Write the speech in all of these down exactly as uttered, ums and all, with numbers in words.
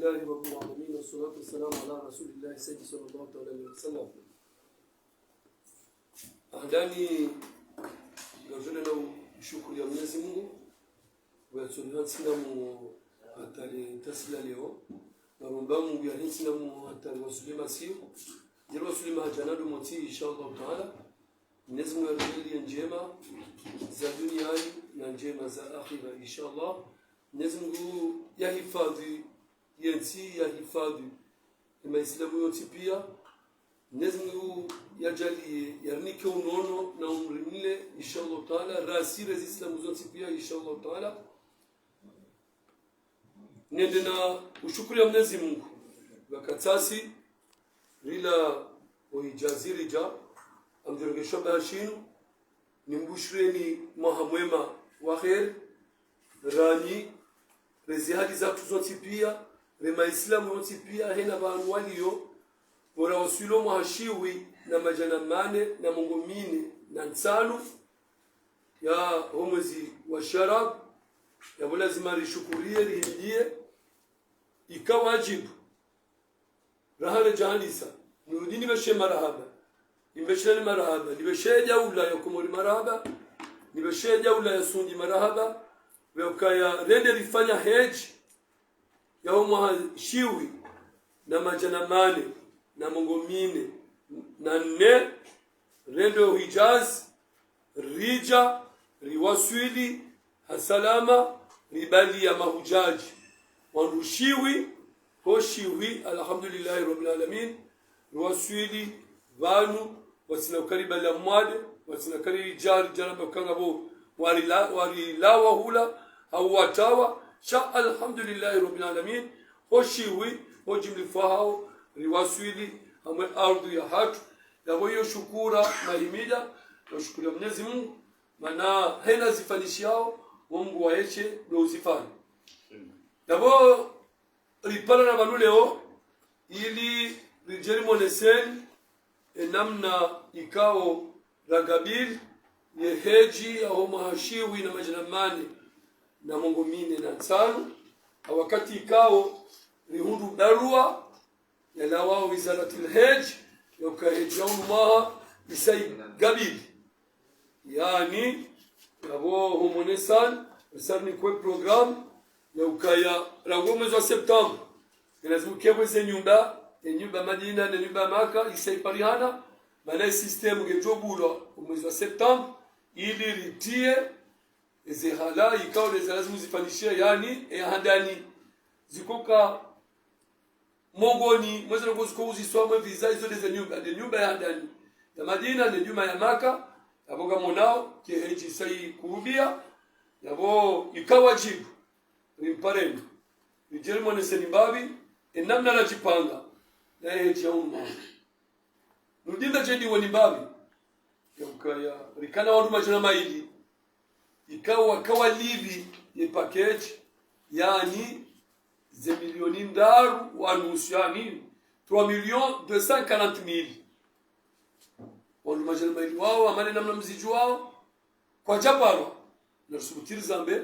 لله رب العالمين، والصلاة والسلام على رسول الله سيدي صلى الله تعالى عليه وسلم. Handani, ngazole na ushukuru ya Mwenyezi Mungu, wayatsolewa ntsina mu hatari tasila leo. Naromba Mungu ya ntsina mu hatari wasuli masihu. Jelo wasuli mahajana do moti, inshallah taala. Mwenyezi Mungu yaridjaanliye ndjema za duniani na ndjema za akhira, inshallah. Mwenyezi Mungu yahifadhwi yentsi, yahifadhwi ema Islamu yontsi pia. Mwenyezi Mungu yadjaanliye yarinike unono na umri mle, inshallah taala, rasi rezi Islamu zontsi pia, inshallah taala. Nende na ushukuru ya Mwenyezi Mungu. Wakati sasi, rila ohijazi ridja, amdjirongeshwa bahashinu, nimbushireni mwaha mwema wa kheri, ranyi, rezi hali zatru zontsi pia, rema Islamu yontsi pia, hena pvanu waliyo, bora waswili omwaha shiwi na madjana mane na mengo mine na ntsanu, ya ho mwezi wa Sharabu, yapvo lazima rishukuriye, rihimidiye, ika wadjibu. Raha ledjahandisa, nirudi nibeshe marahaba. Nibeshe nani marahaba? Nibeshe daula ya Komori marahaba. Nibeshe daula ya Sundi marahaba. Wekaya rende rifanya hedji ya omwaha shiwi na madjana mane na mengo mine na nne, rende ohijazi, ridja, riwaswili ha salama, ribaliya mahujaji wandru shiwi, ho shiwi, alhamdulillahi rabbil alamin, riwaswili pvanu, watsina ukaribalia mwade, watsina karidja, ridja ramba ukaya ngapvo warila-, warilawa hula, hau watawa, sha alhamdulillahi rabbil alamin, ho shiwi, ho jimlifu hawo, riwaswili, hamwe ardhu yahatru, yapvo iyo shukura, mahimida, na shukuru ya Mwenyezi Mungu, mana hena zifanyishiwao, wo Mungu waeshe, ndo uzifanya. Yapvo, ripara na pvanu leo, ili ridje rimoneseni, enamna ikao ragabili, ye hedji ya ho mwaha shiwi na madjana mane na mengo mine na ntsanu, ha wakati ikao rihundru barua, yalawa wizaratil hedji, ya ukaya hedji ya unu mwaha, isa igabili. Yaani, yapvo humonesani, risarinikwe programme, ya ukaya rangu mwezi wa septembre. Ilazimu kepvo ze nyumba, ye nyumba Madina, ne nyumba Maka, isa iparihana, mana ye système ngedjo bulwa, omwezi wa septembre, ili ritiye, eze hala, ikao leza lazimu zifanyishiwe, yaani, e handani. Zikoka mongoni, mweze nongo ziko uziswa mwe visa, izo ndeze nyumba, nde nyumba ya handani ya Madina, nde nyumba ya Maka, yapvo ngamonao, ke hedji isa ikurubia, yapvo ika wadjibu, rimpareni, ridje rimoneseni mbapvi, enamna radjipanga, na ye hedji ya unu mwaha. Nudinda djedi woni mbapvi, ya ukaya, rikana wandru madjana mayili, ikao waka walipvi ye package, yaani, ze milioni ndraru wa nusu, yaani, trois millions deux cent quarante mille. Wandru madjana mayili wawo, amane namna mzidjuwao, kwadjaparwa. Na risubutiri zambe,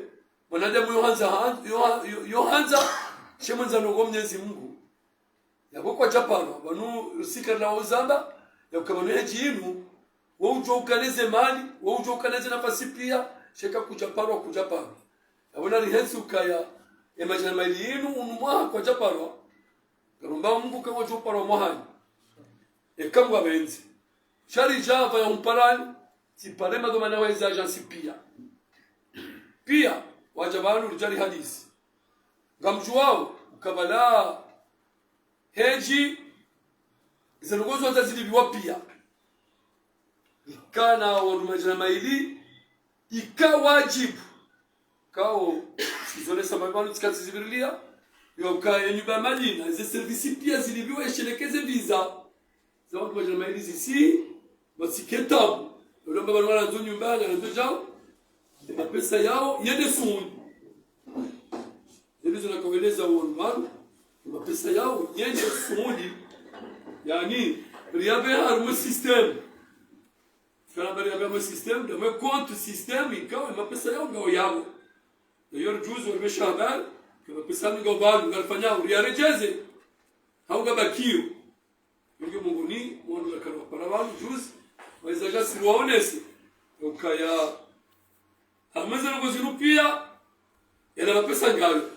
mwanadamu yo handza, han-, yo ha-, yo, yo handza, she mwendza nongo Mwenyezi Mungu. Yapvo kwadjaparwa, pvanu sika la uzamba, ya ukaya pvanu hedji inu, wo udjo ukaneze mali, wo udjo ukaneze nafasi pia, she ka kudjaparwa, kudjaparwa. Yapvo narihensi ukaya, e madjana mayili inu, unu mwaha kwadjaparwa, ngaromba Mungu ka wadjo parwa mwahani. Eka Mungu apvendze. Sha ridja pvaya humparani, tsipare madhwamana wa eze agence pia. Pia, wadja pvanu ridja rihadisi. Ngamdjuwao, ukaya pvala hedji, ze nongo zo za zilipviwa pia. Ikana wandru madjana mayili, ika wadjibu. Kao, izo nesa mbapvi pvanu tsika tsizipvirilia, yo ka ye nyumba Madina, ze service pia zilipviwa eshelekeze visa. Za wandru madjana mayili zisi, batsike tabu. Yo lamba pvanu ngarandzo nyumba, ngarandzo djao. E mapesa yawo, yende Sundi. Zile zona kaweleza wandru pvanu, e mapesa yawo, yende Sundi. Yaani, riyapve harumwa système. Kana bari yambe mwe système, nda mwe compte système, ikao mapesa yawo ngawo yapvo. D'ailleurs, juzi walipvesha habari, Mapesa yanu ngapvanu, ngarifanyao, riyaredjeze. Hau ngabakiyo. Nge mongoni, mwa wandru wakana wapara pvanu, juzi, waheza ajansi riwaonese. Ukaya, hamweze ndrongoo zinu pia, yala mapesa ngayo.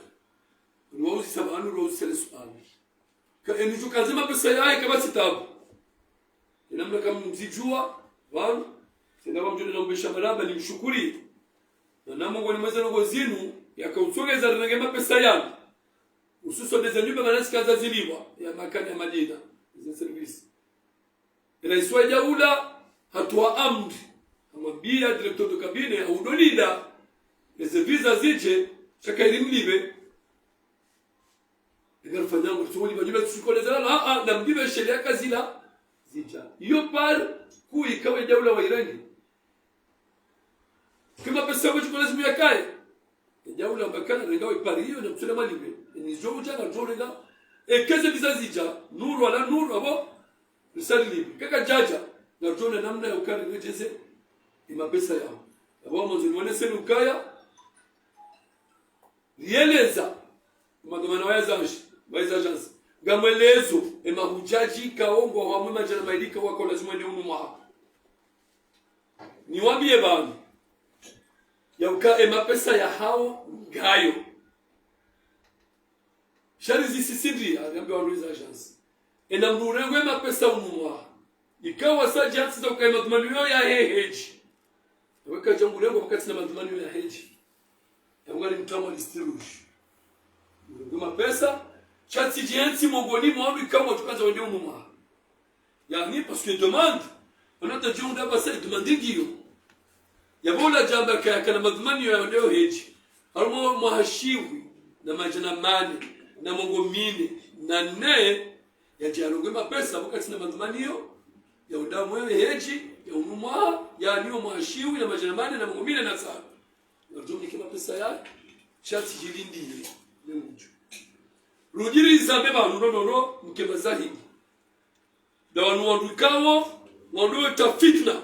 Riwauzisa pvanu, riwauzisa le suala. Ka, eni djo kandze mapesa yahe kapvatsi tabu. Ena mna kamzidjuwa, pvanu, tsena pvamdjo na mbesha marahaba nimshukuri. Na namna mongoni mweze ndrongoo zinu, yaka utsongeza rirenge mapesa yanu. Hususwa ndeze nyumba mana zikaza zilipvwa, ya makani ya Madina, ze service. Raisi wa daula, hatowa amri. Hamwambia directeur de cabinet, hau ndo linda, eze visa zidje, sha kayiri mlipve. Eka rifanya ngo, tsu mlipva, nyumba tsukoleza, ah, ah, na mlipve shele yaka zila, zidja. Iyo part, kuu ikao ye daula wayirenge. Ke mapesa yako tsukoleza muyakaye. Ye daula mbakana, renga we part iyo, na mtsule mwalipve. Eni djo udja, na djo renga. Eka ze visa zidja, nuru ala nuru, apvo, risali lipve. Kaka djadja, na djo ona namna ya ukaya riredjeze, ye mapesa yao. Apvo, mwandzo niwaoneseni ukaya, rieleza, madhwamana wa eza, wa eza ajansi. Ngamwelezo, ye mahudjaji ikao ngwao hamwe madjana mayili ikao wako lazima wende unu mwaha. Niwambiye pvanu, ya uka ye mapesa yahao ngayo. Sha rizisisindi, ariambe wandru eza ajansi. Ena mndru urengwe mapesa unu mwaha. Ikao sa ajansi za uka ye madhumani yahe hedji. Ewe kadja ngurengwa pvwakati na madhumani yahe hedji. Ewe ngari mtamwa liste rouge. Ngurengwe mapesa, sha tsi djentsi mongoni mwa wandru ikao wadjo kandza wende unu mwaha. Yaani, parce que demande, on a entendu, on a passé demande ngiyo. Yapvo ola djamba kaya kana madhumani ya wende yo hedji. Harumwa mwaha shihwi na madjana mane na mengo mine na nne, yadje yarengwe mapesa, pvwakati na madhumani yo, ya udamu ye hedji, ya unu mwaha, yaani yo mwaha shihwi na madjana mane na mengo mine na ntsanu. Ngarudjo mnike mapesa yahe, sha tsi djilindile, ne mdjo. Rudjiri izambe pvanu, no, no, no, mke mazahidi. Nda wanu wandru ikao, wandru weta fitna.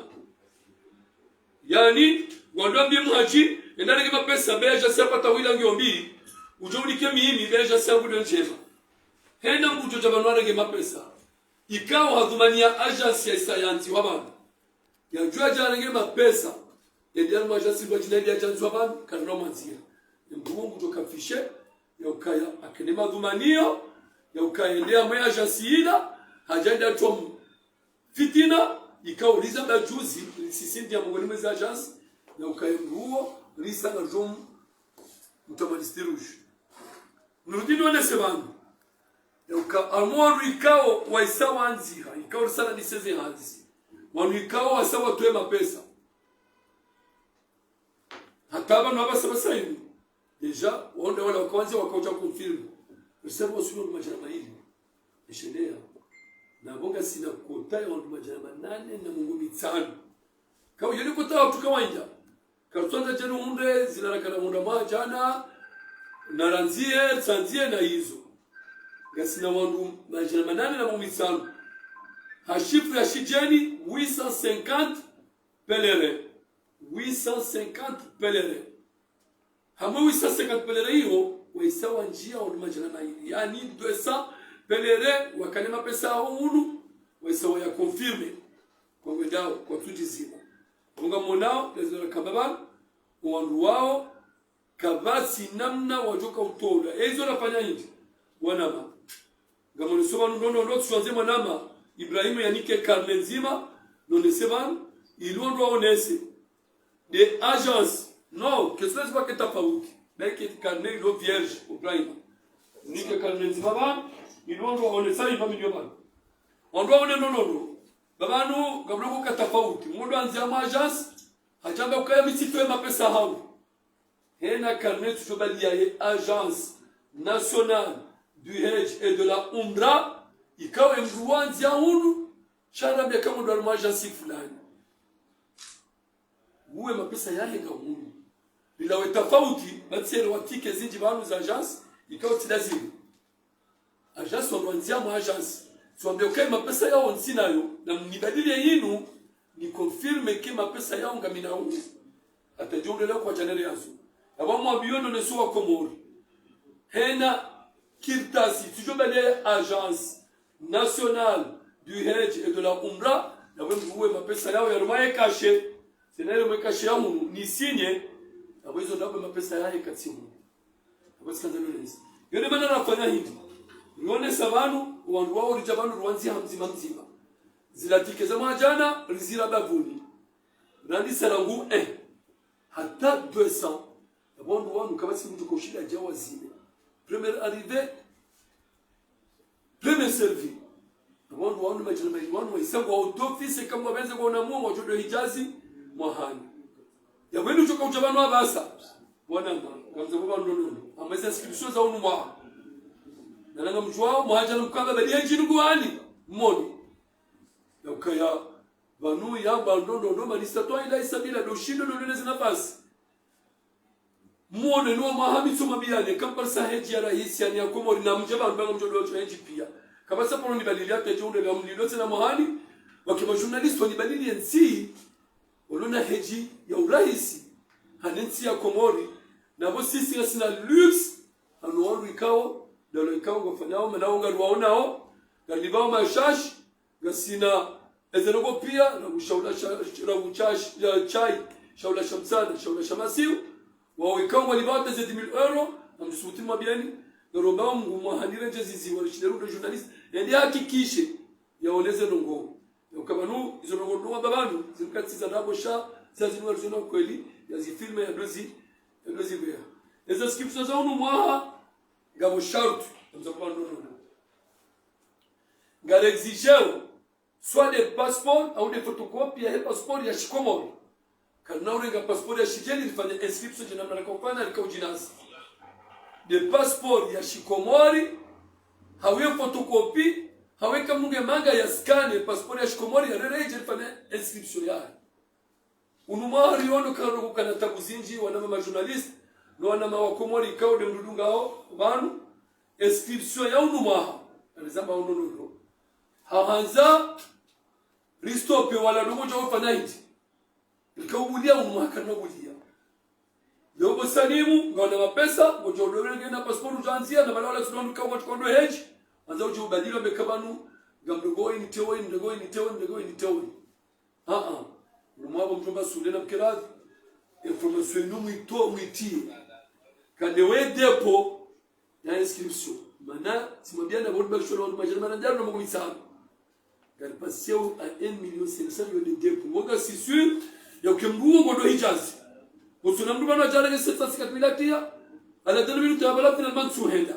Yaani, wandru wambiye mhadji, enda renge mapesa, be ajansi yapata wila ngiyo mbi, udjo unike mimi, be ajansi yangu ndo ndjema. Hena mdru udjo dja pvanu arenge mapesa. Ikao hadhumaniya ajansi ya isa yandzi wa pvanu. Yadjuwa dja arenge mapesa. Yende harumwa ajansi pvwa djina ili yadja yandzi wa pvanu, karina mwandzia. Ye mdru wo ngudjo kafishe, ya ukaya, hakene madhumaniyo, ya ukaya yende hamwe ajansi ila, hadja yende hatrom fitina, ikao riza mda juzi, risisindi ya mongoni mweze ajansi, ya ukaya mdru wo, risa na djom, mtamwa liste rouge. Nurudi niwonese pvanu. Ya uka, harumwa wandru ikao waisa wandziha, ikao risala niseze handzi. Wandru ikao wasa watowe mapesa. Hata pvanu apvasa pvasa inu. Déjà, wandru wala waka wandziha waka udja confirme. Risala wasulo madjana mayili. Eshelea. Na pvo ngasina kota ya wandru madjana manane na mengo mitsanu. Kawu yeli kota ya wandru kawaida. Karitswandza djeli hundre, zila rakana hundra mwaha djana, na randziye, tsandziye na izo. Ngasina wandru madjana manane na mengo mitsanu. Ha chiffre ya shidjeni, huit cent cinquante pèlerins. Huit cent cinquante pèlerins. Hamwe huit cent cinquante pèlerins iyo, waisa wandjia wandru madjana mayili. Yaani deux cents pèlerins, wakane mapesa yaho hunu, waisa waya confirme. Kwa ngwendao, kwa tsudjizima. Ngamwonao, lezo la kamba pvanu, wandru wao, kapvatsi namna wadjoka utolwa. Ezo nafanya hindri, wanama. Ngamwoneso pvanu, no, no, no, tsuandze mwanama, Ibrahim yanike carnet ndzima, nonese pvanu, ili wandru waonese. Des agences. Non, que cela soit que tafauti. Beke carnet ilo vierge, Ibrahim. Nike carnet ndzima pvanu, ili wandru waonese, ipa miliyo pvanu. Wandru waone, no, no, no. Pvapvanu, ngapvo ka tafauti. Mndru andzia mwa agence, hadjamba ukaya mi tsitowe mapesa hangu. Hena carnet tsidjobaliya ye Agence Nationale du Hajj et de la Umrah, ikao ye mndru wandzia hunu, sha harambia ka mndru harimwa agence fulani. Uwe mapesa yahe nga hunu. Lilawe tafauti, batsere watike zindji pvanu za agence, ikao tsi lazimu. Agence wandru wandzia mwa agence. Tsiwambia ukaya mapesa yaho ntsinayo, na mnibalilie yinu, ni confirme ke mapesa yaho ngami nayo. Hata djo ulele kwa janere yazo. Yapvo mwambiyo ndo neso wa Komori. hena kartasi, tsidjo baliya Agence Nationale du Hajj et de la Umrah, na we mbuwe mapesa yawo ya luma ye kashe, tsena ye luma ye kashe ya hunu, ni sinye, na we izo ndapvo mapesa yahe katsi hunu. Na we tsikandza nonezi. Yo nde mana rafanya hindri. Rionesa pvanu, wandru wawo ridja pvanu ruwandzi ha mdzima mdzima. Zila tike za mwadjana, rizira bapvuni. Randisa rangu, eh. Hata deux cents. Na wandru wanu kapvatsi mndru kaushinda yadja wazime. Premier arrivé, premier servi. Na wandru wanu madjana mayili wanu waisa ngwao d'office kamwe wapvendze kwaona mwo wadjo ndo hidjazi mwahani. Ya wenu tsoka udja pvanu apvasa. Bwana mba, ngamdza pvo pvanu nono. Amweze inscription za unu mwaha. Na nanga mdjuwao, mwaha djana mkamba bali ye ndjini nguwani. Mmoni. Ya ukaya, pvanu ya pvanu nono, man istata'a ilayhi sabila, ndo shindo ndo lile zinafasi. Mwone nuwa mwaha mitso mabiyane, kamparisa hedji ya rahisi, yani ya Komori, na mdje pvanu pvanga mdjo ndo hedji piya. Kapvatsa polo ni balili ya tedje unde ya mlilo tsena mwahani, wake ma journaliste ni balili ya ntsi, walo na hedji ya urahisi, hane ntsi ya Komori, na pvo sisi ngasina luxe, hanu wandru ikao, ndalo ikao ngwafanyao, mana wo ngariwaonao, ngalipvao mashashi, ngasina, eze ndrongoo piya, na kushahula sha, na kushashi, ya chai, shahula sha mtsana, shahula sha masihu, wawo ikao ngwalipvao hata ze dix mille euros, na mdjisubuti mabiyani, ngarombao Mngu mwaha nirendje zizi, walishinderu ndo journaliste, yende hakikishe, yaoneze ndrongoo. Yauka pvanu, izo ndrongoo ndo wamba pvanu, zinu katsi za ndapvo sha, za zinu walizona kweli, ya zifilme ya dozi, ya dozi mbeya. Eza inscription za unu mwaha, ngapvo shartu, ngamdza pvo pvanu nono. Ngari exigeo, soit des passeports, au des photocopies, ya he passeport ya shikomori. Karina urenga passeport ya shidjeni, rifanye inscription dje namna raka ufanya, rika udjinasi. Des passeports ya shikomori, hawu ye photocopie, hawu ye kamnunge manga ya scanner, passeport ya shikomori, ya rere idje rifanye inscription yahe. Unu mwaha riono karo kukana tabu zindji, wanama ma journaliste, no wanama wa Komori ikao nde mdru dungao, pvanu, inscription ya unu mwaha, alizamba unu nono. Hahandza, ristope wala ndrongoo dja ufanya hindri. Rika ubuliya unu mwaha karina ubuliya. Leo bo Salimu, ngauna mapesa, ngodjo udowele ngena passport udjandzia, na bala wala tsuno ndo kawa tsuno ndo hedji. Handza udjo ubadili wambe ka pvanu, ngamdrongoo ini tewe, ndrongoo ini tewe, ndrongoo ini tewe. Ah, ah. Unu mwaha bo mdjomba Sule na mkeradhi. Information inu mwito, mwitiye. Kande we dépôt ya inscription. Mana, tsimwambia na bo ribakishwa na wandru madjana mararu na makumi tsanu. Ngaripasio à un million cinq cents yo de dépôt. Wo ngasi sûr, ya uke mdru wo ngondo hidjazi. Bo tsuna mdru pvanu adjara ke sept cent cinquante mille atiya, à la dernière minute ya bala finalement tsuhenda.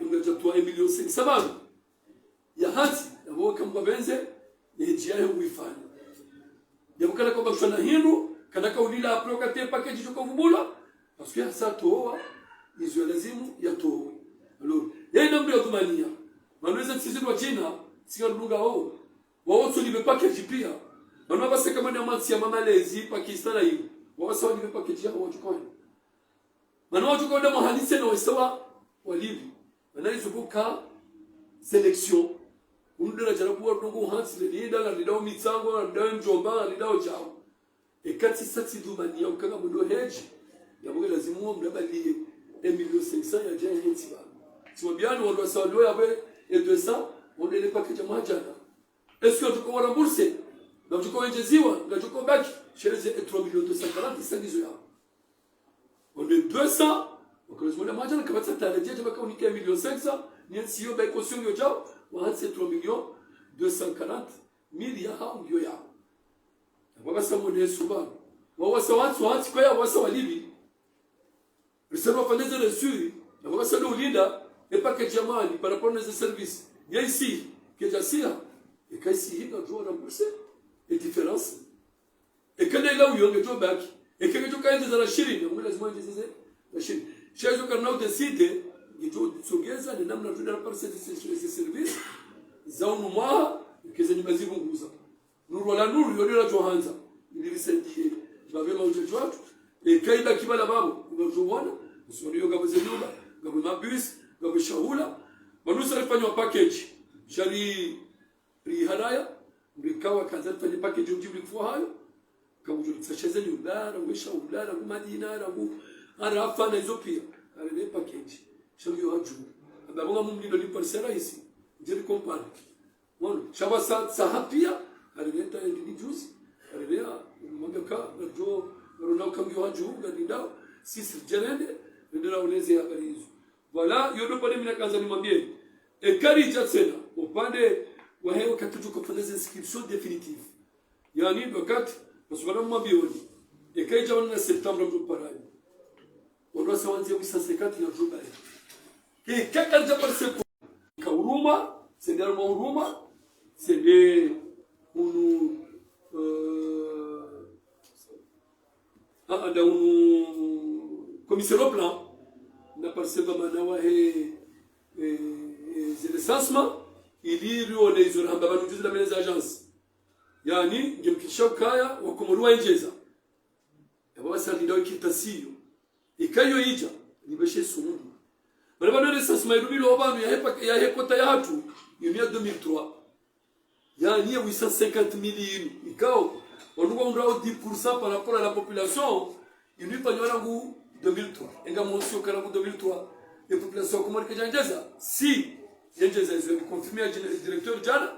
Ngadja towa un million cinq cents pvanu. Ya hantsi, ya bo kamkwa pvendze, ye hedji yahe uifanya. Ya bo kana kabakishwa na hindru, kana kaulila après wakati package djo kavubulwa, parce que hasa towa, izo ya lazimu ya towe. Alors, ye namna ya dhumaniya. Pvanu eza ntsi zindru wa China, tsi ngarudungao. Wawo tsu lipve package piya. Pvanu apvasa kamwe na mantsi ya ma Malaisie, Pakistan na iyo. Wawo wasa walipve package yawo wadjo kwani. Mana wadjo kwenda mwahani tsena wesa wa, walipvi. Mana izo kuka sélection. Unu daraja la kuwa ndrongoo hantsi le, ni dala lidao Mitsango, lidao Mdjomba, lidao Djao. Eka tsi sa tsi dhumaniya ukanga mwendo hedji. Ya bo nge lazimu wo mdru abaliye un million cinq cents yadje ya hentsi pvanu. Tsimwambiani wandru wasa walio ya bwe e deux cents, wandru ile package ya mwadjana. Est-ce que wadjo ko wa rembourser? Ngadjo ko wendjeziwa, ngadjo ko baki, shereze e trois millions deux cent quarante, isa ngizo yawo. Wandru deux cents, wakalazimu wende mwadjana, kapvatsi tala djedje, baka unike million cinq cents, ni entsi yo, ba iko sio ngiyo djao, wahantsi trois millions deux cent quarante mille yahawo ngiyo yawo. Wawasa mwone suba. Wawasa wantsi, wantsi kwa ya wasa walipvi. Risero wafanya ze reçu, na wawasa ndo ulinda, e package ya mali, par rapport na ze service. Ya isi, kedja siha, eka isi hinga djo rembourser, e différence. Eka nde ila uyo ngedjo baki. Eka ngedjo kaendjeza la shirini, ya mwe lazimu endjeze la shirini. Sha izo karina udécider, ngedjo tsongeza, ne namna djo na par service, service, service, za unu mwaha, keze nyumba zivunguza. Nuru wala nuru, yo dela djo handza. Ili risaidie. Bapve maudja djwatu. Eka ibaki bala babo, iba djo wana. Usoni yo ngapvo ze nyumba, ngapvo mabus, ngapvo shahula. Pvanu sa rifanywa package. Sha ri riharaya, mrikawa kandza rifanye package yo mdjimri kufua hayo, kamudjo ritsasheze nyumba, rangu shahula, rangu madina, rangu arafa na izo piya, arene package. Sha ngiyo hadju. Amba pvanga mumlindo ni parisa rahisi. Ndjeli compare. Mwono, sha pvasa tsaha piya, hareleta endi ni juzi, harelea, mwanga ka, ngadjo, ngarona uka ngiyo hadju, ngadindao, sisi ridjerende, rendela uleze habari izo. Voilà, iyo ndo pvale mi nakandza nimwambiyeni. Eka ridja tsena, upande wahe wakati djo kafanya ze inscription définitive. Yaani, ndo wakati, masubara mwambiyoni. Eka idja wana septembre mdru parayi. Wandru wasa wandze huit cent cinquante ya mdru bayi. Eka karidja parisa ko. Ka Huruma, tsende Huruma, tsende hunu, euh, ah, nda hunu commissaire au plan, na parisa pvamwana wahe, eh, eh, ze recensement, ili rione izo rahamba pvanu juzi na mene za agence. Yaani, ngemkinisha ukaya, Wakomori waendjeza. Yapvo pvasa ndinda wikirtasi iyo. Eka iyo idja, nibeshe sumundi. Mana pvanu recensement irumilwa pvanu yahe pa-, yahe kota yahatru, inu ya deux mille trois. Yaani ya huit cent cinquante mille inu. Ikao, wandru wahundrao dix pour cent par rapport à la population, inu ifanywa rangu deux mille trois. Enga mwonsi ukana rangu deux mille trois. E population ya Komori kaidja endjeza. Si, yendjeza izo ya confirmé ya djina-, directeur djana,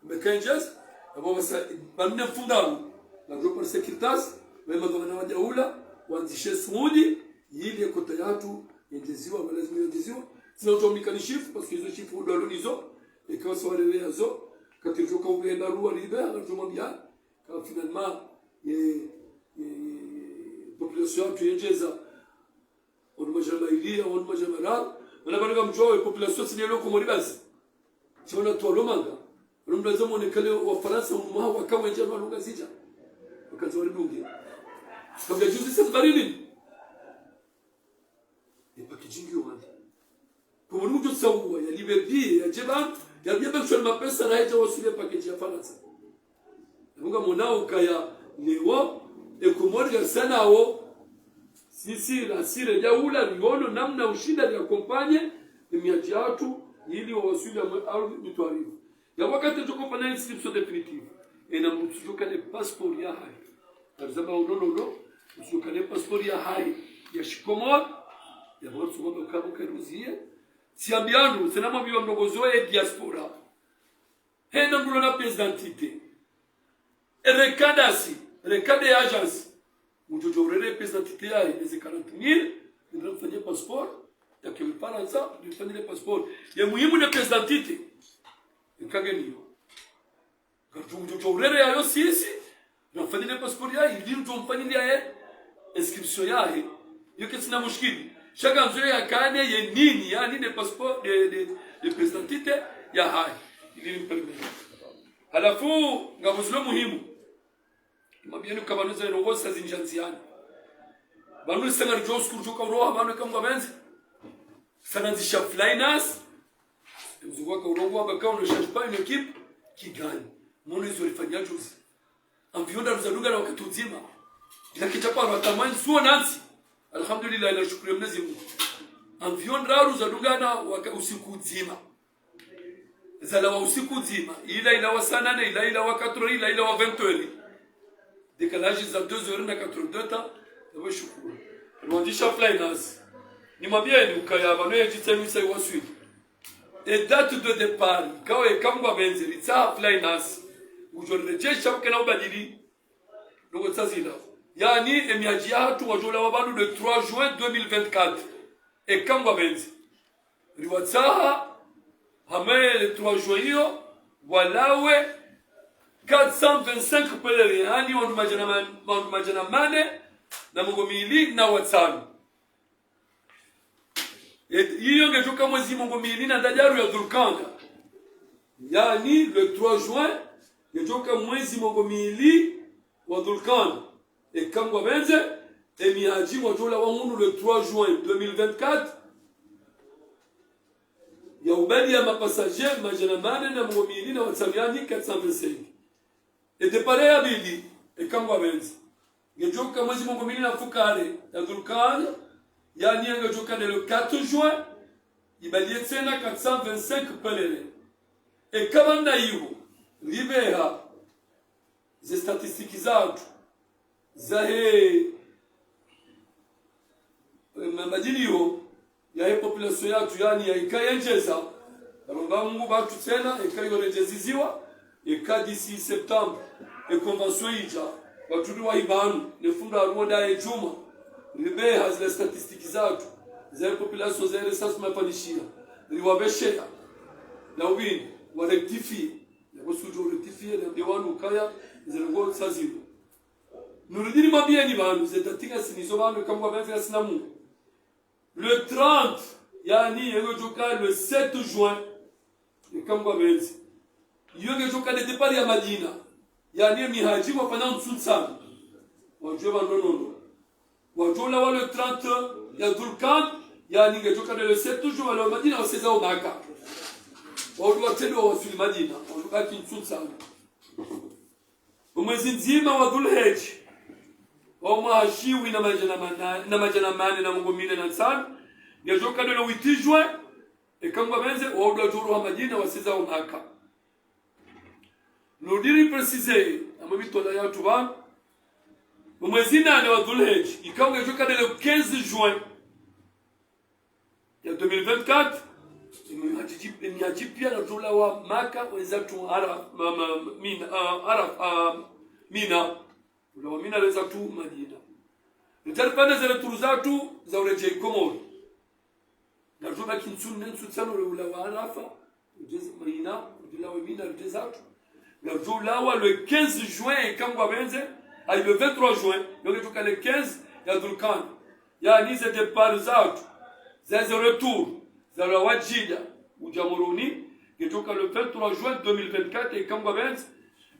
meka endjeza, amba pvasa, pvanu ne mfungano, na groupe de sécurité, wema ndo wana wa daula, wandzishe sumundi, ili e kota yahatru, yendjeziwa, malazimu yendjeziwa. Tsina uto mikanishifu, parce que izo shifu ndo alo nizo, eka wasa wareleya zo, katiri djo ka upvenda ruwa libe, anadjo mwambiya, ka finalement, ye, ye, ye, ye, population yahatru yendjeza, wandru madjana mayili, wandru madjana mararu, mana pvanu ngamdjuwa we population tsi nde lo Komori basi. Tsi wana tu walo manga. Wandru mdru wandza mwone kale Wafarantsa, wandru mwaha waka wendji, wandru wa Ngazidja. Wakandza waridunge. Kabla juzi sasa bari nini? Ye packaging yo wandru. Komori mdjo tsauwa, yalibe biye, yadje pvanu, yabiye pvanu shwali mapesa na yadja waswili package ya Farantsa. Nunga mwonao ukaya leo, e Komori ngasina wo, sisi, la sire, ya ula, riono, namna ushinda, ri accompagner, e mihadji yahatru, ili wawaswili ya mwe, au mitwarifu. Ya wakati djo kofanya inscription définitive. Ena mdru utsudjoka ne passeport yahahe. Arizamba unonono, utsudjoka ne passeport yahahe. Ya shikomori, ya mdru utsudjoka ne karuziye. Siambianu, tsena mwambiwa mrongozi wa ye diaspora. Hena mdru na pièce d'identité. E requis ndasi, requis de agence. Mdjo djo urere pièce d'identité yahe, eze quarante mille, ndra mfanye passeport, yake Mfarantsa, ndra mfanye le passeport. Ye muhimu ne pièce d'identité. Ikage niyo. Ngarudjo mdjo djo urere yayo sisi, ndra mfanye le passeport yahe, ili mdjo mfanye yahe, inscription yahe. Yo katsina mushkili. Sha ngandzo yakane ye nini, yaani ne passeport, de, de, de pièce d'identité yahahe. Ili ni permettre. Halafu, ngapvo zilo muhimu. Mwambieni uka pvanu ze ndrongoo sa zindji ndziani. Pvanu sanga ridjo usiku ridjo ka uroha, pvanu eka Mngu apvendze. Sa nandzisha fly nasi. Mzungu waka urongoa amba quand on ne change pas une équipe qui gagne. Mwono izo rifanya juzi. Avion ndraru zadunga na wakati udzima. Ila kitsha paro hata mwanyi suo nantsi. Alhamdulillah, na shukuru Mwenyezi Mungu. Avion ndraru zadunga na waka-, usiku udzima. Zalawa usiku udzima, ila ilawa saa nane, ila ilawa quatre heures, ila ilawa vingt heures. Décalage za deux heures na quatre heures de temps, na we shukuru. Rwandzisha fly nasi. Nimwambieni ukaya pvanu ye djitsa nusa iwaswili. E date de départ, ikao eka Mngu apvendze, ritsaha fly nasi. Udjo riredjesha ukena ubadili. Ndrongoo tsa zila. Yaani, e mihadji yahatru wadjo ulawa pvanu le trois juin deux mille vingt-quatre. Eka Mngu apvendze. Riwatsaha, hamwe le trois juin iyo, walawe quatre cent vingt-cinq pèlerins, yaani wandru madjana man-, wandru madjana mane na mengo mili na watsanu. Et iyo ngedjoka mwezi mengo mili na ndraru ya Dhulqaada. Yaani, le trois juin, ngedjoka mwezi mengo mili wa Dhulqaada. Eka Mngu apvendze, e mihadji wadjo ulawa hunu le trois juin deux mille vingt-quatre, ya ubali ya mapassagers madjana mane na mengo mili na watsanu, yaani quatre cent vingt-cinq. E départ ya pvili, eka Mngu apvendze, ngedjoka mwezi mengo mili na mfukare ya Dhulqaada, yaani ngedjoka ne le quatre juin, ibaliye tsena quatre cent vingt-cinq pèlerins. Eka pvanu iho, ripveha ze statistiques zahatru, zahe, eh, ma-, mabadiliho, Yahe population yatru, yaani, ya ika yendjeza, nalomba Mungu pvatsu tsena, ika yoredjeziziwa, ika d'ici septembre, e convention idja, pvatsu riwahi pvanu, ne fundi aruwo ndaye djumwa, ribeha zile statistiques zatru, zahe population zahe recensement pvanu ishiya, riwapvesheya, na wini, wa rectifier, na kusujo rectifier, na nde wanu ukaya, zile ngo tsazimu. Nurudi nimwambiyeni pvanu, ze date ngasinazo pvanu, ika Mungu apvendze ngasina Mungu. Le trente, yaani, yengo djoka le sept juin, ika Mungu apvendze. Iyo nge djoka nde départ ya Madina. Yaani, emihaji wafanya ntsu ntsanu. Wadjuwe pvanu nono. Wadjo ulawa le trente ya Dhulqaada, yaani, nge djoka nde le sept juin, walawa Madina, wasezao Maka. Wawudu watrende wawaswili Madina, wawudu baki ntsu ntsanu. Omwezi mdzima wa Dhulhijja, wa mwaha shiwi na madjana mana-, na madjana mane na mengo mine na ntsanu, nge djoka nde le huit juin, ika Mungu apvendze, wawudu wadjo uruha Madina, wasezao Maka. Nurudi ripréciser, amwe mitwalaa yatru pvanu, omwezi nane wa Dhulhijja, ika nge djoka nde le quinze juin, ya deux mille vingt-quatre, emihaji, emihaji piya wadjo ulawa Maka, wendza tu Ara-, ma-, ma-, Mina, ah, Ara-, ah, Mina. Ulawa Mina, wendza tu Madina. Ritari pvanu ze retour zatru za uredjeyi Komori. Ngadjo baki ntsu nne ntsu ntsanu ule ulawa Arafa, ridjeze Madina, ridjo ulawa Mina, ridjeze zatru. Ngadjo ulawa le quinze juin, ika Mungu apvendze, ayi, le vingt-trois juin, yo nge djoka le quinze ya Dhulqaada. Yaani ze départ zatru, za ze retour, za ulawa Djidda, udja Moroni, nge djoka le vingt-trois juin deux mille vingt-quatre, ika Mungu apvendze,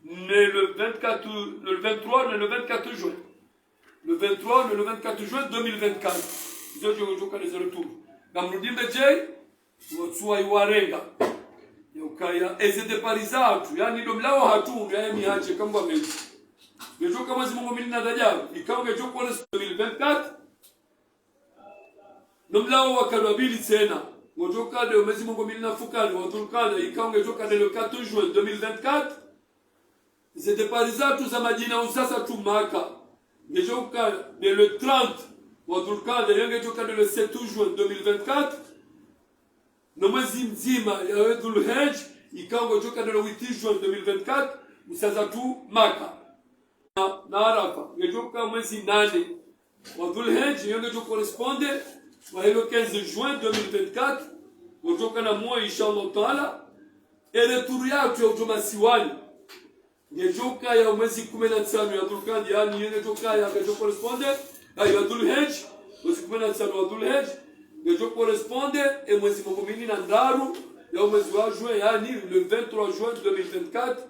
ne le vingt-quatre, le vingt-trois, ne le vingt-quatre juin. Le vingt-trois, ne le vingt-quatre juin deux mille vingt-quatre. Izo djo, djoka nde ze retour. Ngamrudi mbedjeyi, watsuwa iwarenga. Ya ukaya, eze départ zatru, yaani ndo mlawo hatru, yaani emihaji ika Mungu apvendze. Nge djoka mwezi mengo mine na ndraru, ika nge djoka nde deux mille vingt-quatre. No mlawo wa kalwa pvili tsena, ngo djoka nde omwezi mengo mine na mfukare wa Dhulqaada, ika nge djoka nde le quatre juin deux mille vingt-quatre. Ze départ zatru za Madina usasa tu Maka, nge djoka nde le trente wa Dhulqaada, yo nge djoka nde le sept juin deux mille vingt-quatre. No mwezi mdzima yahe Dhulhijja, ika nge djoka nde le huit juin deux mille vingt-quatre, usasa tu Maka. Na, na Arafa, nge djoka mwezi nane wa Dhulhijja, yo nge djo correspondre wahe le quinze juin deux mille vingt-quatre, ngodjo kana muo, inshallah taala. E retour yatru ya udjo masiwani, ngedjo kaya mwezi kume na ntsanu ya Dhulqaada, yaani, yo ngedjo kaya, ngedjo correspondre, ayi, ya Dhulhijja, mwezi kume na ntsanu wa Dhulhijja, ngedjo correspondre e mwezi mengo mili na ndraru ya mwezi wa juin, yaani, le vingt-trois juin deux mille vingt-quatre.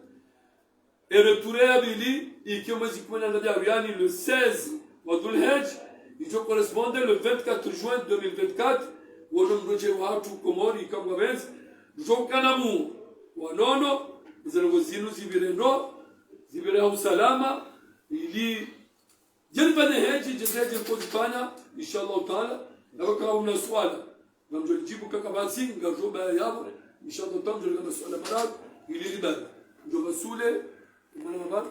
E retour ya pvili, ike mwezi kume na ndraru, yaani le seize wa Dhulhijja, idjo correspondre le vingt-quatre juin deux mille vingt-quatre, wono mdru dje watru Komori, ika mgwapvendze, mdjo kana muo, wanono, ze ndrongoo zinu zipvire ndo, zipvire ha usalama, ili djeni pvane hedji, djeni hedji mkozi pvana, inshallah taala, na kaka una suala. Ngamdjo lidjibu kaka basi, ngamdjo baya yapvo, inshallah taala, ngamdjo lika masuala mararu, ili libali. Ndjo basule, mwana mabara,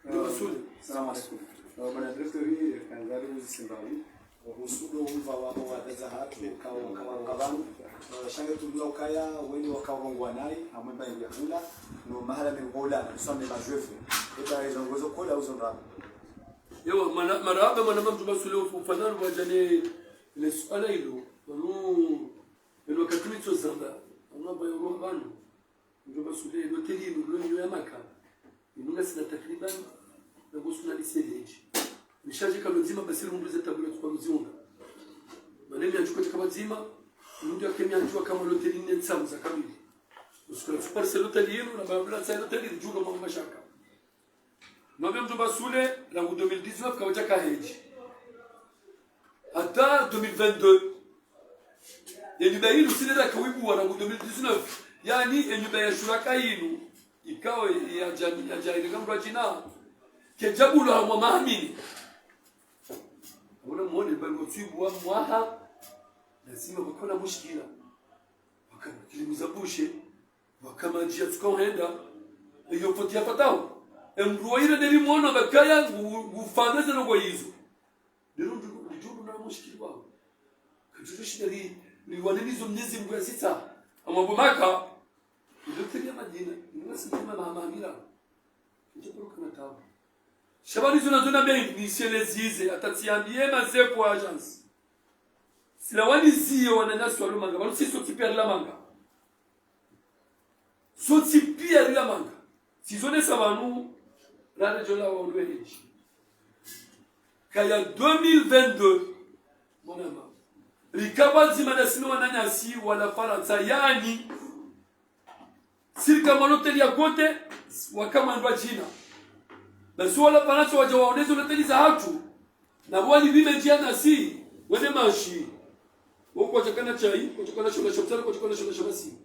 ndjo basule. Salam alaykum. Eh, bwana directeur, eh, kangari uzi Simbawi. Eh, uhusu ndo umva wa, wa daza hatru, kawa, kawa, kawa. Eh, sha nge tundula ukaya, wenyi waka urongwa nayi, hamwe mba ya hula, no mahala mengola, kusame majwefu. Eta izo ngozo kola uzo ndrabo. Ewa, mwana, marahaba, mwana mama, mdjo basule ufu-, ufanano wadjane le suala ilo. Wanu, elo wakati mitso zamba. Wanu amba yoro pvanu. Mdjo basule, loteli inu, lo nyo ya Maka. Inu ngasina takriban, na ngosuna liseleji. Nishaje kalo ndzima, basi rundu ze tabula tukwa mziunga. Mane mi adjuka teka madzima, rundu yake mi adjuwa kama loteli nne ntsamu za kamili. Usukula tsuparise loteli inu, na bayabula tsa loteli, ndjulo mwa mashaka. Mwambe mdjo basule, rangu deux mille dix-neuf, kawadja ka hedji. Hata deux mille vingt-deux. Ye nyumba yinu sile raka wibuwa rangu deux mille dix-neuf. Yaani, ye nyumba ya shuraka yinu. Ikao ya djani, ya djani, reka mdru adjina. Kedjabulo hamwa mahamini. Wona mwone, bali watsibuwa mwaha. Lazima wakona mushkila. Wakana kilimu za bushe. Waka madji yatsuka uhenda, eyo foti ya fatawo. Emdru wa ire ndeli mwono bakaya ngu-, ngufaneze no kwa yizo. Lero ndu-, ndidjo na mushkili wawo. Kadjuru shida ri, Liwanilizo Mnyezi Mngu yazitsaha. Amwambo Maka, ndo teli ya Madina, ndo sitema na amamira. Nje kuruka na tabu. Sha pvanu izo nazo nambe, nisielezize, hata tsiambiye maze ku agence. Sila waniziye wananyasi walo manga, pvanu si sontsi piya rila manga. Sontsi piya rila manga. Sizonesa pvanu, rale djola wa ulwe hedji. Kaya deux mille vingt-deux, mwanama. Rika pvwadzima na sinu wananyasi wala Farantsa, yaani, si rika mwa loteli ya kote, waka mwandru wa Djina. Basi wala Farantsa wadja waone zo loteli zahatru, na wali vile ndziya nasi, wene mashi. Wo kwadjakana chai, kwadjakana shola sha mtsana, kwadjakana shola sha masihu.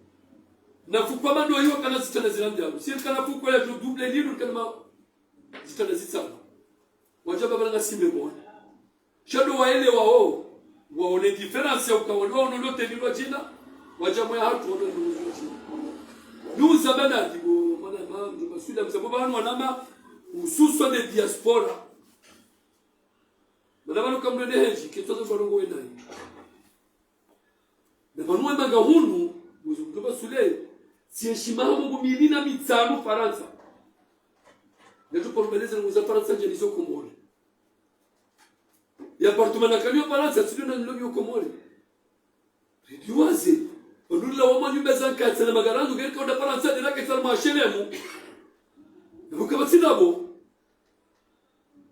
Na fukwa mando yiwa kana zitanda zila ndraru. Si rikana fukwa ya double linu, rikana ma zitanda zitsanu. Wadja pvapvo na simbe mwana. Sha ndo waelewa wo, waone différence ya uka wanu waono loteli lwa Djina, wadja mwe hatru waono loteli lwa Djina. Nuza banadi bo, mwanama, ndo maswida mzambo pvanu wanama, hususwa ne diaspora. Mana pvanu kamwene hedji, ketwazo pvanu ngo wenayi. Na pvanu we manga hunu, mwizo mtoba sule, si heshima ha Mungu mili na mitsanu Farantsa. Ngetu pormeleze na mwiza Farantsa ndje nizo Komori. Ya appartement na kaliyo Farantsa, tsido na nilo yo Komori. Ridiwaze, pvanu rila wa manyumba za nkatsa na magarandu, gerika uda Farantsa, dira ketsa mashelemu. Na buka batsinabo.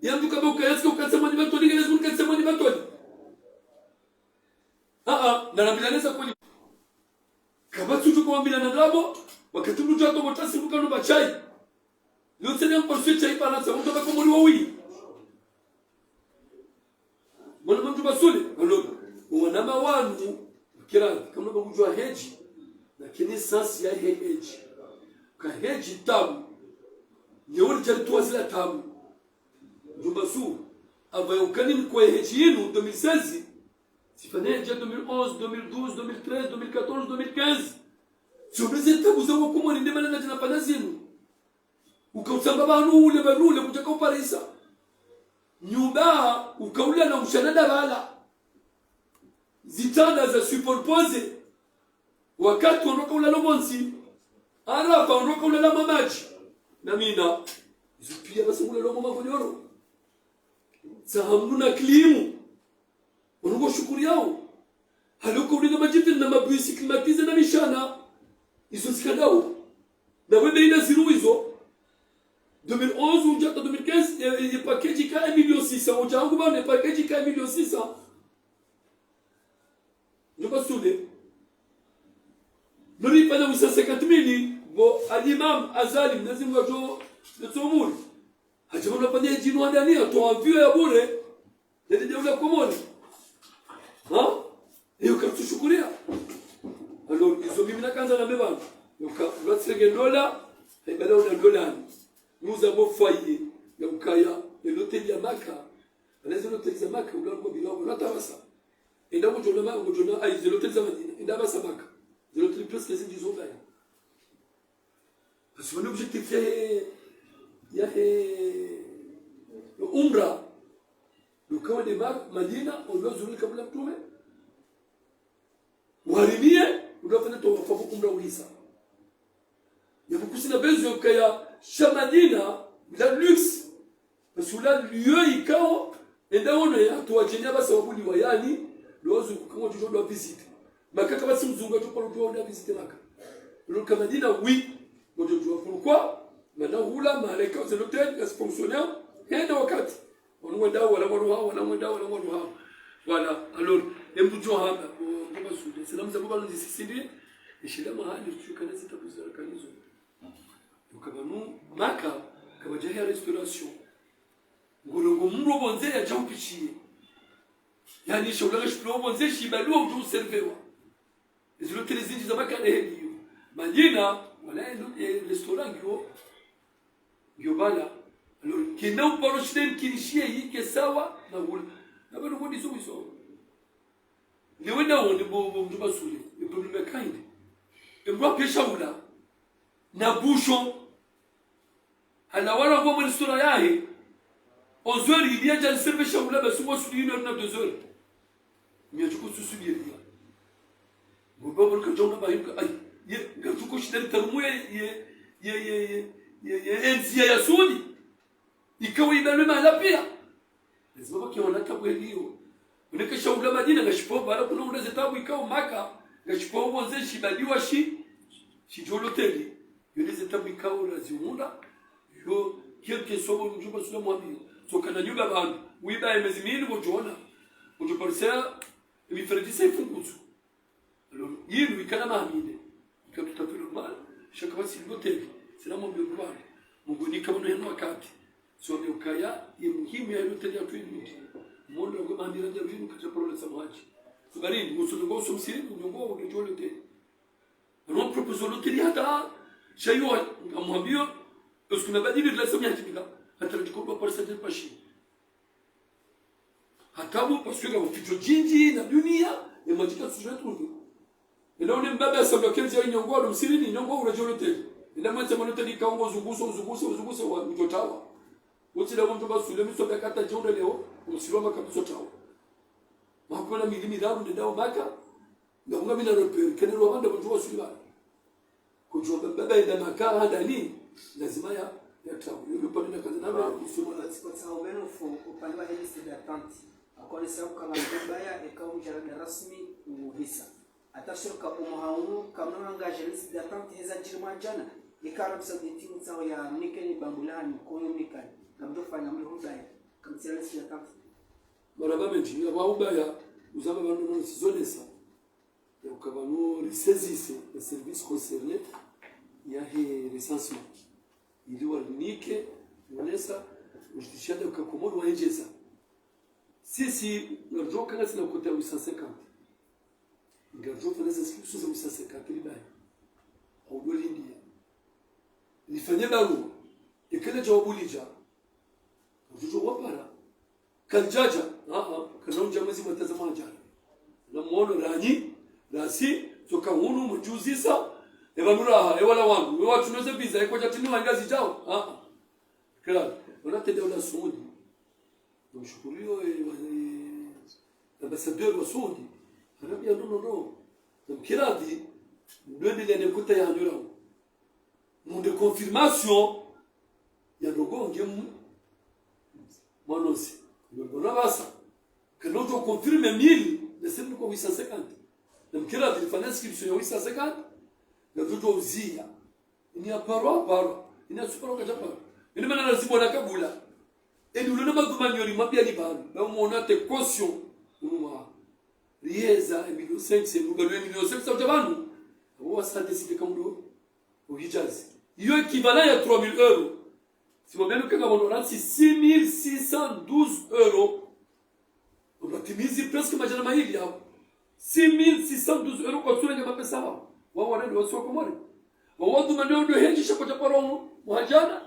Ya mtu kamba ukayatsi ukatsa manyumba toli, gerezi mtu katsa manyumba toli. Aa, na rambilaneza kweli. Kapvatsi udjo kwa wambilana ndrabo, wakati mdru djwa tobo tasi mbuka no ba chai. Leo tsene mporsiyo chai Farantsa, mdru kaba Komori wa wi. Mwana mdru basule, aloga. Wanama wanu, kira, kamna ba kudjwa hedji, na kene sasi ya he hedji. Ka hedji tabu, nyewoni djari tuwa zila tabu. Mdru basu, ava ya ukani mkwe hedji yinu, deux mille seize, tsifanya hedji ya deux mille onze, deux mille douze, deux mille treize, deux mille quatorze, deux mille quinze. Tsiono ze tabu za wakomori nde mana nadjina pana zinu. Uka utsamba pvanu ule, pvanu ule, kudjaka uparisa. Nyumba, uka ula na ushana dabala. Zitanda za superposé. Wakati wanoka ulala montsi. Arafa wanoka ulala mamadji. Na mina. Izo piya basi ulala mo magodoro. Za hamuna klimu. Wanu ngo shukuri yawo. Haloka ulinga madjipvili na mabisi climatisé na mishana. Izo zikandao. Na wende ina ziru izo. Deux mille onze, undja hata deux mille quinze, e, e, package ka un million six cents. Undja hangu pvanu, e package ka un million six cents. Ndjo basule. Nori pvana wisa cinquante mille, bo al-Imam Azali, Mnyezi Mngu adjo, ndetso umuri. Hadja pvanu pvana hedji no andani, atowa avion ya bure. Nende nde ula Komori. Ha? Iyo katsu shukuriya. Alors, izo mimi nakandza nambe pvanu. Yoka, ulatsenge dola, haibala una dola ni. Nuza bo foyer, ya ukaya, e loteli ya Maka. Ana ze loteli za Maka, ula ngo bila, ula tabasa. Enda kudjona ma, kudjona, ayi, ze loteli za Madina. Enda basa Maka. Ze loteli presque zindji zo kaya. Parce que wani objectif yahe, yahe, yo umra. Yo kawa de Ma-, Madina, ondo zuri kabla mtume. Uharimiye, udo fanya tawafu umra uhisa. Yapvo kusina besoin kaya sha Madina, la luxe. Parce que la lieu ikao, enda wono ya, tuwajenia basa wabuliwa yani, ndo wazunguka ngo djodjo ndo visite. Maka kapvatsi mzungu adjo paro ndo visite Maka. Lo ka Madina, oui. Ngo djodjo pourquoi? Mana hula, malaika, ze loteli, ya fonctionnaire, hende wakati. Wanu wendao, wala wanu hao, wala wendao, wala wanu hao. Voilà. Alors, embu djo hamba, o, ngo basule. Sina mza bo pvanu ndjisisindi, ishila mahali, tsukana zita kuzara kanizo. Yoka pvanu Maka, kapvadja ya restauration. Ngolo ngo mro pvondze yadja upishiye. Yani, sha ula kashipilo pvondze, shibaliwa udjo uservewa. Ezi loteli zindji za Maka ne heli yo. Madina, wala e lo-, e restaurant ngiyo, ngiyo pvala. Alors, kena uparo shile mkinishiye yike sawa, na hula. Na pvanu ngo ndizo wizo. Lewe na wone bo, bo mdru basule, e problème ya kaindi. E mdru apvesha ula. Na bouchon. Hala wala kwa mwe restaurant yahe. Onze heures, ili yadja niserve sha ula basi wasuli une heure na deux heures. Mia djuku susubiriya. Ngombe waboneka djauna bahinduka, ayi, ye, ngatsuko shida litarumu ye, ye, ye, ye, ye, ye, ye, ye ndziya ya Saudi. Ikawo ibanwe mahala piya. Lazima pvake wana tabu yeliyo. Woneke sha hula Madina, ngashipvo pvala kuna hula ze tabu ikawo Maka, ngashipvo wonze shibaliwa shi, shidjo loteli. Yo ne ze tabu ikawo lazihundra, yo, quelque soit bo mdjumba sula mwambiyo. Tsoka na nyumba pvanu, wiba ye mezi mili wodjona. Wodjo parisea, emifereji sa ifunguzo. Alors, yinu ikana maha mine. Ika tout à fait normal. Sha kapvatsi loteli. Sina mwambiyo pvanu. Mungu nika pvanu yanu wakati. So, mi ukaya, ye muhimu ya loteli ya twini. Mondo ngwe maha mine ya yinu kadja paro la samwaji. Kubarini, musu ngo so msiri, ngo ngo ngo loteli. Ano propose loteli hata, sha yo, ngamwambiyo, est-ce que nabadili la samwaji bila? Hata ndiko kwa parisa de pashi. Hata bo, parce que ngapvo fitro djindji na duniya, ye madjika sujira tuvi. Enda wone mbaba ya samba kenzi ya inyongo, ndo msirini, inyongo, uredjeyi loteli. Enda mwentsi mwa loteli ka ungo zunguso, uzunguse, uzunguse wa, udjotawa. Wotsi la wondro basule, miso bia kata djeunda leo, umsiri wa Maka miso tawa. Makona mili miraru, ndenda wa Maka, ngakunga mina repère, kene lwa wanda wondro wasuli bala. Kudjua mbaba enda Maka handani, lazima ya, ya tabu. Yo upande na kazi na mimi, kusoma na. Tsi kwa tsaho beno fo, upande wa liste d'attente. Akone sa ukala mbaya, eka umdjara da rasmi, uhisa. Hata shirika umuhaunu, kamno hanga liste d'attente, heza djiri mwa djana. Eka Arabie Saoudite, mtsaho ya mnikeni bambulani, koyo mnikani. Kamdo fanya mli hudaya. Kamtsi liste d'attente. Marahaba mendji, ya wa ubaya, uzamba bando no sizonesa. Ya ukaba no risaisisse le service concerné ya he recensement. Ili warinike, wonesa, ujitihada uka Komori waendjeza. Sisi, ngaridjo kana sina kota huit cent cinquante. Ngaridjo fanya za siku za huit cent cinquante libaye. Haudo lindia. Lifanye barua. Ekele djawabu lidja. Ngaridjo wapara. Kalidjadja, aa, kana undja mwezi mwa tazama adjana. Na mwono ranyi, rasi, tsoka hunu, mdjuzisa, eba nuraha, ewala wangu, ewa tsuneze biza, ekwa djatini wa ngazi djao, aa. Kila, wana tende ula Saudi. Namshukuriyo, eh, wa, eh, ambassadeur wa Saudi. Anambia, no, no, no. Namkiradi, ndwende lene kuta ya nyura. Munde confirmation ya ndrongo nge mu-, mwanonse. Mbona basa. Kana udjo confirmer mille, na sisi kwa huit cent cinquante. Na mkira zilifanya inscription ya huit cent cinquante, na udjo uziya. Ini ya paro, paro. Ini ya suparo kadja paro. Ini mana lazima na kabula. Eni ulona madhumuni yori mambia ni paro. Na umwona te caution. Unuma. Rieza, e million cinq cents, ugalu e million cinq cents udja pvanu. Abo wasante site kamdo. Uhijazi. Iyo équivalent ya trois mille euros. Si mwambia nuke ngapvo ndo rantsi six mille six cent douze euros. Ndo timizi presque madjana mayili yao. Six mille six cent douze euros kwa tsule nge mapesa wao. Wao wana ndo wasi wa Komori. Wao wadhumani ndo hedji sha kwa chaparo muhadjana.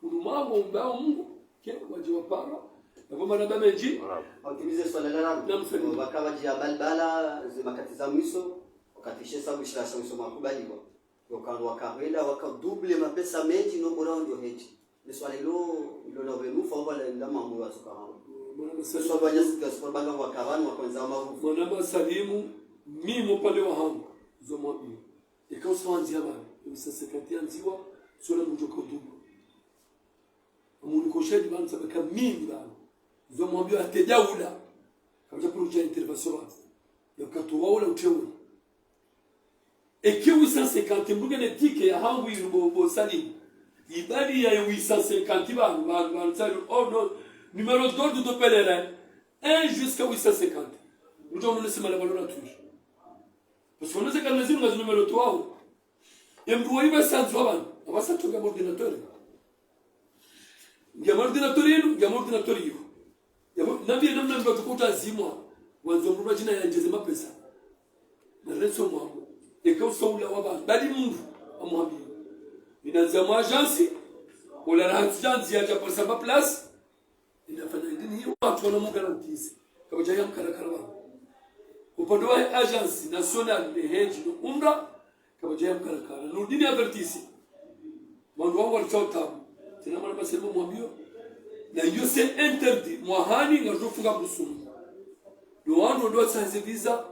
Unu mama umbao Mungu. Ke wadji wa paro. Na kwa mana ba mendji. Voilà. Optimiser swala la. Naam, salim. Waka wadji ya balbala, ze makati za mwiso. Wakati she sabu shila sha mwiso makubaliwa. Yo kandru waka hwenda, waka double mapesa mendji, no bora wandjo hedji. Ni swala ilo, ilo na wenu, fa wala nda mambo wa tsoka hao. Mwana Masalimu. Swala wanya sika, swala banga waka pvanu, waka wenza marufu. Mwana Masalimu, mi mo pvande wa hangu, zo mwambiyo. Eka usa wandziya pvanu, huit cent cinquante yandziwa, swala mdjo ka double. Amuni ko shahidi pvanu, sababu ka mimi pvanu. Zo mwambiyo hata djaula. Kamdja pvuru dja intervention pvanu. Yo katu waula utewe. Eke huit cent cinquante, mdru ngena ticket ya hangu inu bo, bo Salim. Ibali ya huit cent cinquante pvanu, pvanu, pvanu, Salim. Oh non, numéro d'ordre de pèlerin, un jusqu'à huit cent cinquante. Mdru ngena sima la valeur à touche. Parce que on sait quand même, on a numéro trois. Ye mdru wa iba sanzu wa pvanu, apvasa tonga ordinateur. Ngiya ma ordinateur yinu, ngiya ma ordinateur yiyo. Yabo, nambiye namna mdru atsuko utazimwa, wandzo mdru madjina yandjeze mapesa. Na renso mwambo. Eka usa ula wa pvanu, bali mdru, amuhambiye. Inandziya mwa agence, ola rahatsi djandzi ya dja parisa ma place, inafanya idini hiyo, wandru wana mu garantie. Kapvadja ya mkarakara pvanu. Upande wa agence nationale ne hedji no umra, kapvadja ya mkarakara. Nurdini avertise. Wandru wangu walitsaho tabu. Tsena mwana Masalimu mwambiyo. Na iyo c'est interdit. Mwahani ngarudjo funga mbusumu. Ndo wandru ndo watsaha ze visa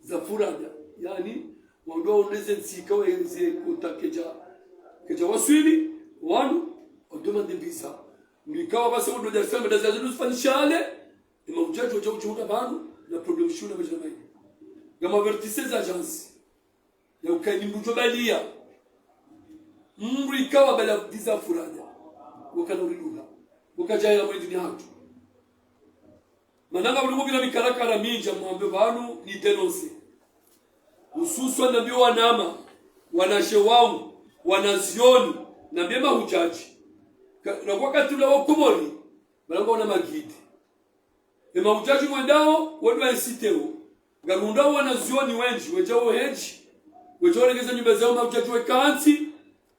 za furada. Yaani, Wandru waoneze ntsika waenze kota kedja, kedja waswili, wanu, wademande visa. Nikawa basi wandru Dar es Salaam, ndazi zazinu zifanyisha hale, ema udjadji wadja udjihundra pvanu, na problème shuna majina maini. Ngam avertissé ze agence. Ya ukaya ni mdru djo baliya. Mdru ikawa bala visa furanya. Wakana uridunga. Wakadjaya mwendi ni hatru. Mana ngam ulimo bila mikarakara mindji mwambe pvanu ni dénoncer. Hususwan nambiye wanama, wanashe wangu, wanazioni, nambiye mahudjadji. Ka-, na wakati ula wa Komori, bala ngwaona magidi. Ema udjadji mwendao, wendao wa inciter wo. Ngarundao wanazioni wendji, wedjao hedji, wedjao rengeza nyumba zao mahudjadji wekantsi,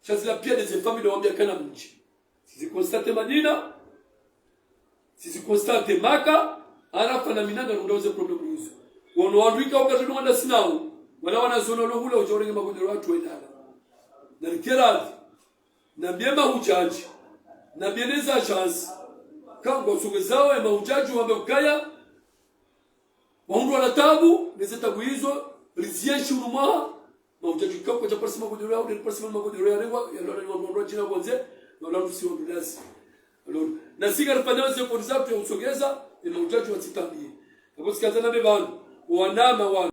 sha zila piya ndeze famille wambia kana mdji. Sizi constater Madina, sizi constater Maka, Arafa na Mina ngarundao ze problème izo. Wano wandru ika wakati ndo wanda sinao, wala wanazioni walo hula udjao renge magodoro hatru welala. Na rikeradhi, nambiye mahudjadji, nambiye neze agence, kangwasogezao ema udjadji wambe ukaya, wahundrwa na tabu, neze tabu izo, rizienshi unu mwaha, mahudjadji kakwadja parisa magodoro yao, nde parisa magodoro ya rengwa, ya lala ni wandru wandru wadjina kwanze, na wala si wandru nasi. Alors, nasi ngarifanyao ze efforts zatru ya usogeza, ema udjadji watsitambiye. Kabo tsikaza nambe pvanu, wanama wa